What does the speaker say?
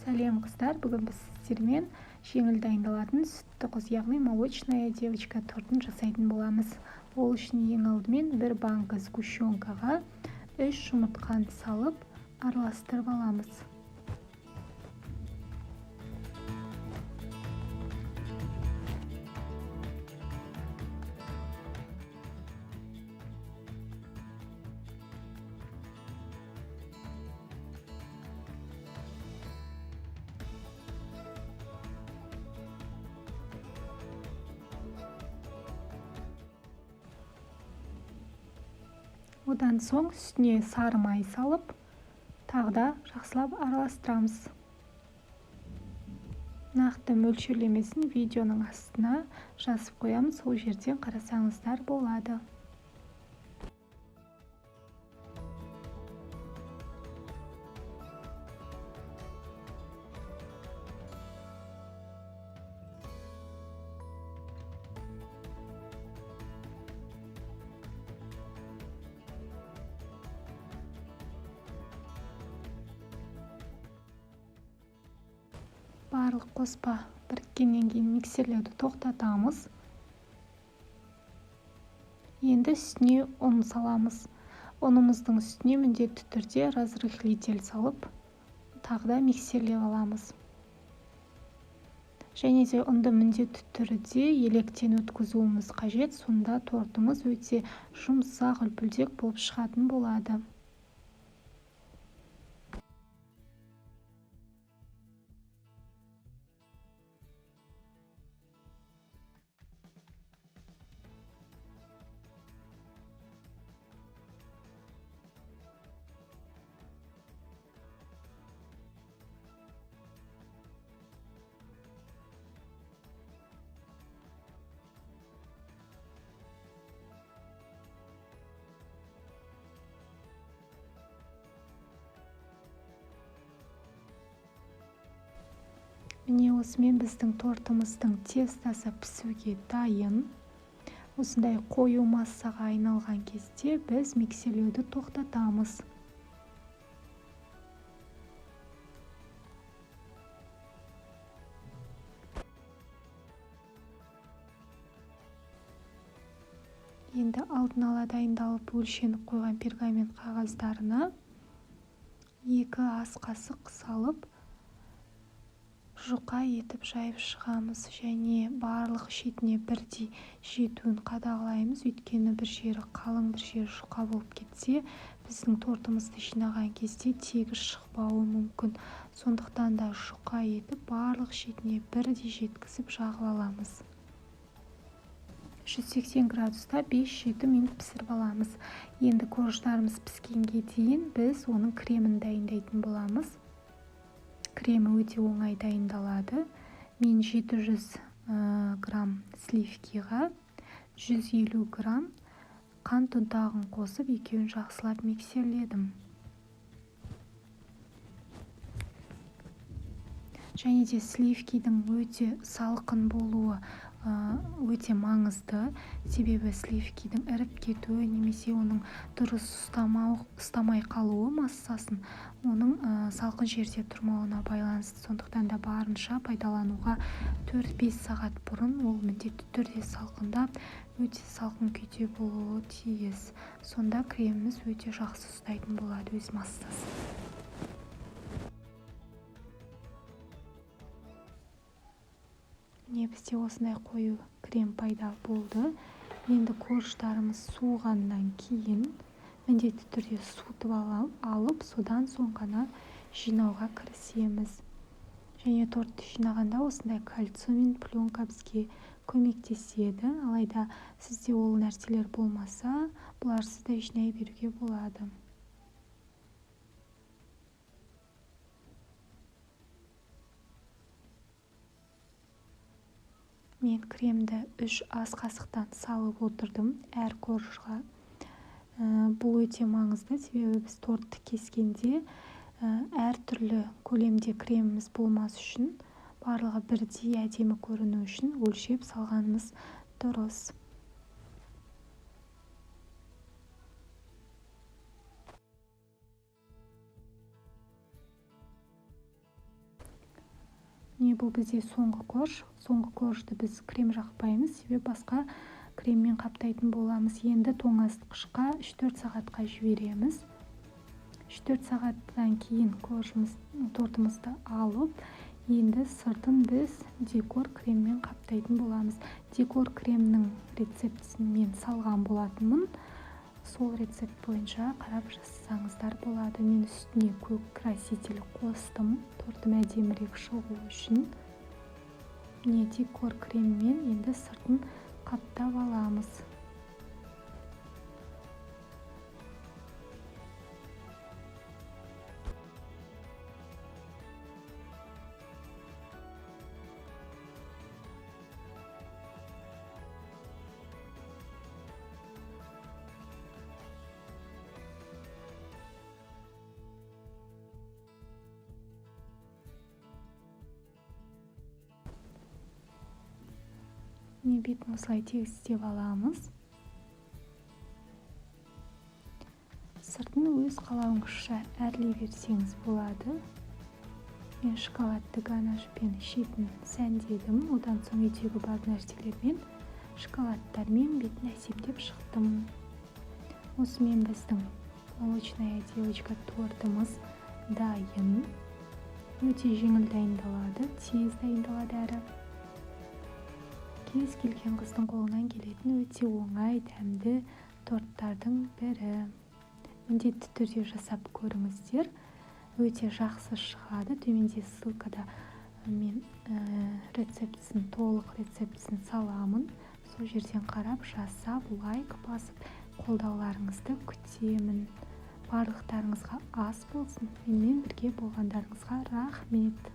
Сәлем, қыздар! Бүгін біз сіздермен жеңіл дайындалатын сүтті қыз, яғни молочная девочка тортын жасайтын боламыз. Ол үшін ең алдымен бір банка сгущенкаға 3 жұмыртқаны салып, араластырып аламыз. Одан соң үстіне сары май салып, тағы да жақсылап араластырамыз. Нақты мөлшерлемесін видеоның астына жазып қоямын, сол жерден қарасаңыздар болады. Барлық қоспа біріккеннен кейін миксерлеуді тоқтатамыз. Енді үстіне ұн саламыз. Ұнымыздың үстіне міндетті түрде разрыхлитель салып, тағы да миксерлеп аламыз. Және де ұнды міндетті түрде електен өткізуіміз қажет, сонда тортымыз өте жұмсақ, үлпілдек болып шығатын болады. Міне, осымен біздің тортымыздың тестосы пісуге дайын. Осындай қою массаға айналған кезде біз миксерлеуді тоқтатамыз. Енді алдын ала дайындалып өлшеніп қойған пергамент қағаздарына 2 ас қасық салып, жұқа етіп жайып шығамыз және барлық шетіне бірдей жетуін қадағалаймыз. Өйткені бір жері қалың, бір жері жұқа болып кетсе, біздің тортымызды жинаған кезде тегіс шықпауы мүмкін. Сондықтан да жұқа етіп барлық шетіне бірдей жеткізіп жағып аламыз. 180 градуста 5-7 минут пісіріп аламыз. Енді корждарымыз піскенге дейін біз оның кремін дайындайтын боламыз. Кремі өте оңай дайындалады. Мен 700 грамм сливкиға 150 грамм қант ұнтағын қосып, екеуін жақсылап миксерледім. Және де сливкидің өте салқын болуы өте маңызды, себебі сливкидің іріп кетуі немесе оның дұрыс ұстамай қалуы массасын оның салқын жерде тұрмауына байланысты. Сондықтан да барынша пайдалануға 4-5 сағат бұрын ол міндетті түрде салқындап, өте салқын күйде болуы тиіс. Сонда креміміз өте жақсы ұстайтын болады өз массасын. Міне, бізде осындай қою крем пайда болды. Енді корждарымыз суығаннан кейін міндетті түрде суытып алып, содан соң ғана жинауға кірісеміз. Және тортты жинағанда осындай кольцо мен пленка бізге көмектеседі. Алайда сізде ол нәрселер болмаса, бұларсыз да жинай беруге болады. Мен кремді 3 ас қасықтан салып отырдым әр коржға. Бұл өте маңызды, себебі біз тортты кескенде әртүрлі көлемде креміміз болмас үшін, барлығы бірдей әдемі көріну үшін өлшеп салғанымыз дұрыс. Міне, бұл бізде соңғы корж. Соңғы коржды біз крем жақпаймыз, себебі басқа креммен қаптайтын боламыз. Енді тоңазытқышқа 3-4 сағатқа жібереміз. 3-4 сағаттан кейін коржымыз, тортымызды алып, енді сыртын біз декор креммен қаптайтын боламыз. Декор кремнің рецептісін мен салған болатынмын. Сол рецепт бойынша қарап жасасаңыздар болады. Мен үстіне көк краситель қостым, тортым әдемірек шығу үшін. Міне, декор креммен енді сыртын қаптап аламыз. Міне, бетін осылай тегістеп аламыз. Сыртын өз қалауыңызша әрлей берсеңіз болады. Мен шоколадты ганашпен шетін сәндедім. Одан соң үйдегі бар нәрселермен, шоколадтармен бетін әсемдеп шықтым. Осымен біздің молочная девочка тортымыз дайын. Өте жеңіл дайындалады, тез дайындалады әрі. Кез келген қыздың қолынан келетін өте оңай, дәмді торттардың бірі. Міндетті түрде жасап көріңіздер. Өте жақсы шығады. Төменде ссылкада мен рецептісін, толық рецептісін саламын. Сол жерден қарап, жасап, лайк басып, қолдауларыңызды күтемін. Барлықтарыңызға ас болсын. Менімен бірге болғандарыңызға рахмет.